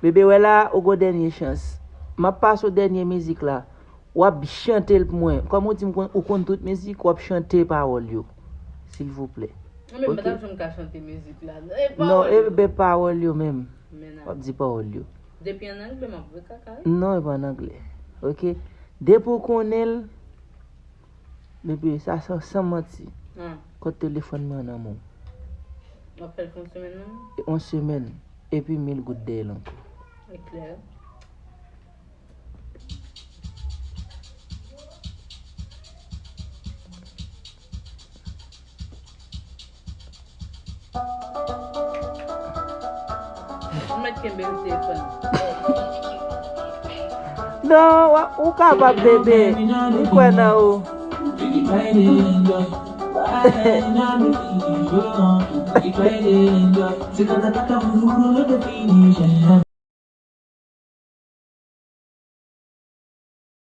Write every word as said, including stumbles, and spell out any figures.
Bebe, wè la, ou gon dènye chans. M ap pase w dènye mizik la. W ap chante l pou mwen. Kòm ou di m konn, ou konn tout mizik, w ap chante pawòl yo. Silvouplè. Mwen menm pa t ap janm ka chante mizik la. E Non, pawòl yo. E ben pawòl yo menm. Men W ap di pawòl yo. Depi an anglè, m ap vre kaka. Non, e pa an anglè. Ok? Depi w konnen l, bebe, sa san, san manti. Ah, Kòd telefòn mwen nan men w. w ap fè l pou yon semèn menm? Yon semèn. Epi mil goud dèyè l ankò. E klè. Ou mèt kenbe l telefòn. Non, w a- ou kapab, bebe. M kwè nan ou.